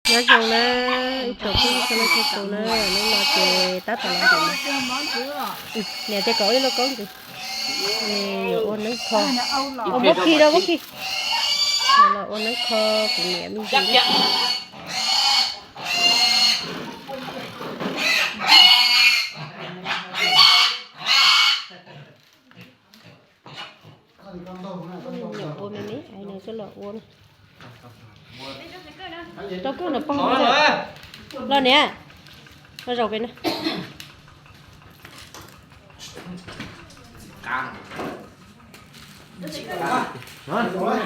Nyob zoo na, ib tsoom phooj ywg txhua leej txhua tus na, hnub no ces tab tom los ntawm no. Niam tias kom ib lub koob ntxiv, yuav ua neeb kho, ua muab khi rau muab khi, los ua neeb kho kuv niam me ntsis. Nyuam ua me me es nws coj los ua na. Rau koj no pog los niam, los zaum pem na.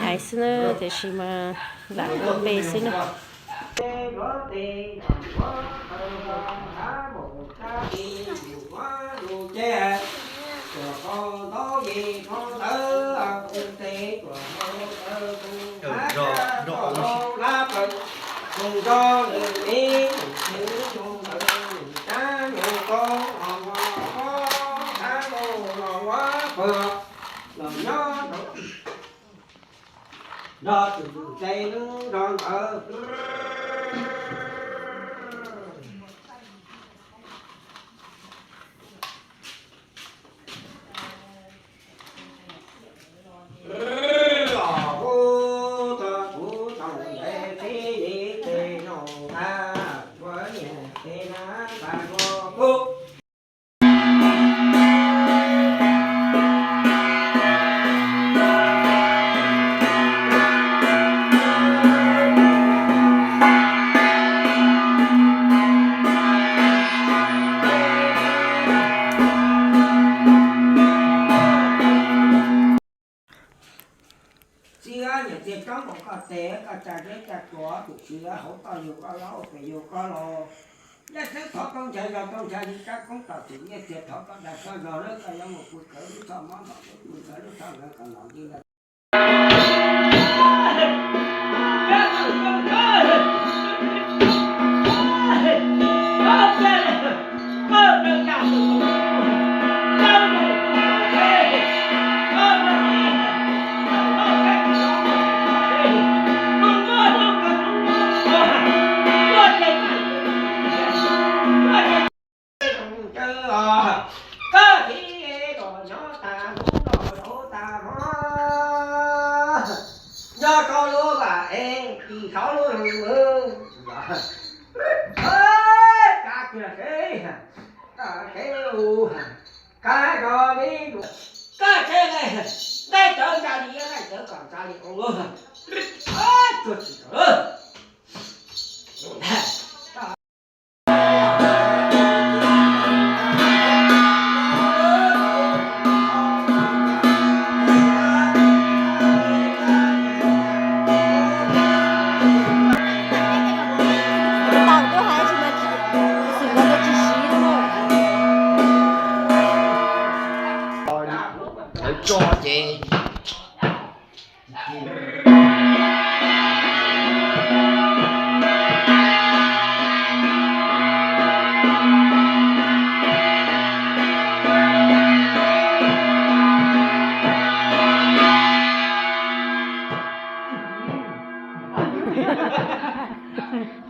Ais xwb na, tiam sis mas lam ua npe xwb na. Nrog tus tus tsev lub nrog ntawd. Los kuv txog kuv txog ntawd tib yim tej no tag, kuv niam tej na tag kuv. Txiv, niam txiv tsob nkaus koj tes koj tsa zeb tsa tsuas tus txiv hauv toj yug koj los pem yug koj los. Yaj xwb thov koj ntshaw zog koj ntshaw li kab koob tom tus nyiaj txiag thov koj dag koj zog lawm koj yuav mus pw kawv lub txoj mob nrog pw kawv lub txoj nkawv kom los li lawm. Koj thiaj kom nyob tag lub no rau tag hmo. Nyob rau lub vam es kis saum lub hwj, kav kiag seb, kav seb u, kav zog li, kav seb ne, nej cov ntsa li, nej cov kom ntsa li ua, tsuag tsis tau. Tau tuaj hais tsis mas xwm no tsis siv li. Lawv tso ces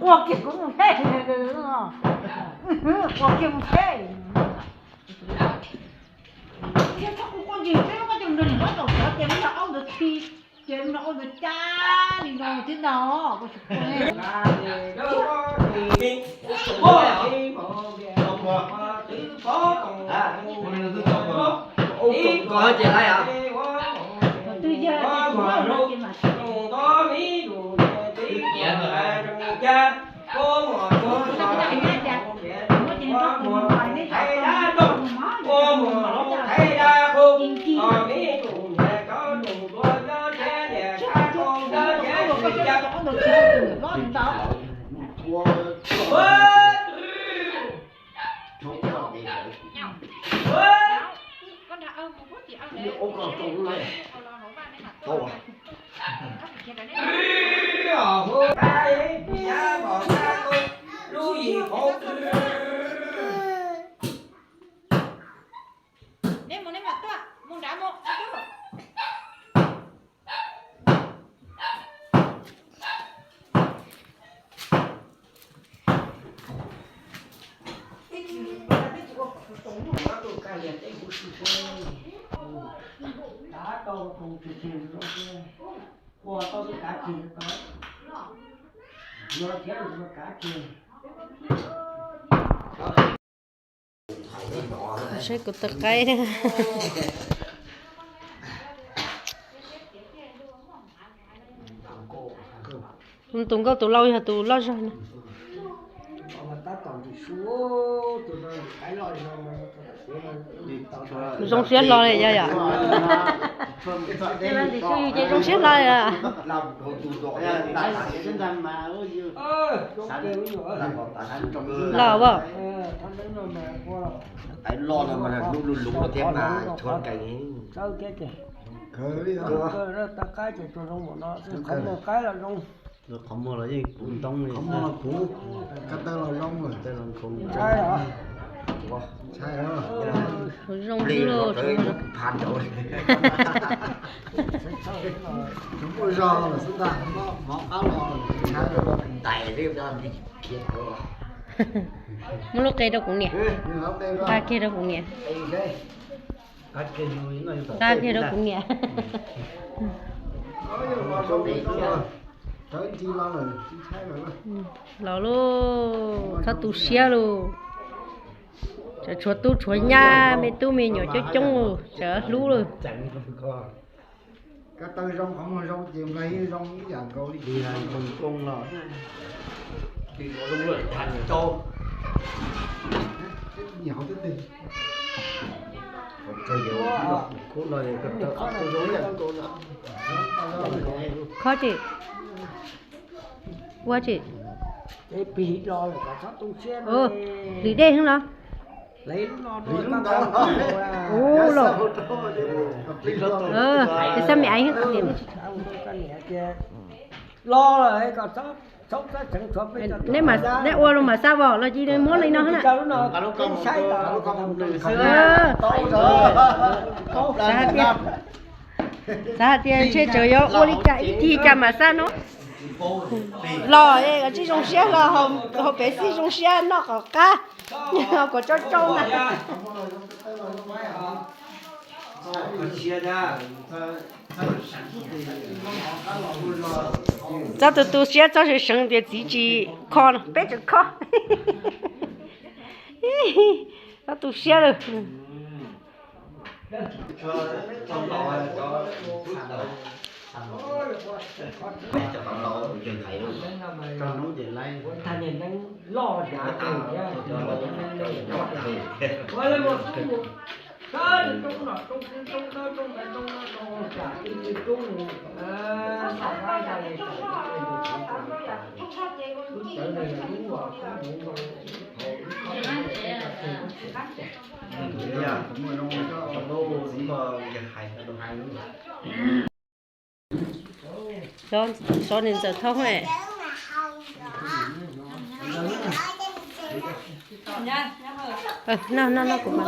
Ua kiag kuv mus thiab, ua kiag mus thiab. Thiab txhob kuv quaj ntsis peb lub koj ces nrog niam hlob tau sawv ces lub no aub ntawd khi, ces lub no aub ntawd cab li no thiab ntag. Neb mus neb mam tuaj, mus nrad mus. Saib kuv tus qaib na. Tus nkauj tus laus yog tus loj zog na. Zoo siab hlo li yog yom. Zoo siab hlo li. Los as. Qhov muag los yeej puv ntoob li. Qhov muag los puv, ko taw los zoo lawm. Zoo xwb lauj. Tsuas muaj zog lawm xwb ntag, mov qab los. Muab lub qe rau kuv niam. Nqa kiag rau kuv niam. Nqa kiag rau kuv niam. Los lauj, txhob tu siab lauj. Tsam tshuav tub tshuav nyab, me tub me nyuam coob coob lauj, tsam hlub lauj. Ko taw zoo, qhov muag zoo ces nplaig yeej zoo ib yam nkaus li. Khob tsis, ua tsis. Lwm dej xwb los. Ub los. Xab me aiv. Neb ua los mam xav vos los cia muab li no na. Xav hais tias ntshe tseem yuav ua li cas ib cig cas mam xav no. Los es tsis zoo siab los haus Pepsi zoo siab noj qhov qab, kuv tsob tsau na. Txhob tu tu siab, txhob seev seev tias txiv tsis kho no, peb tseem kho. Txhob tu siab lawm. Xyov nws ntxawm thoob. No no no, kuv mam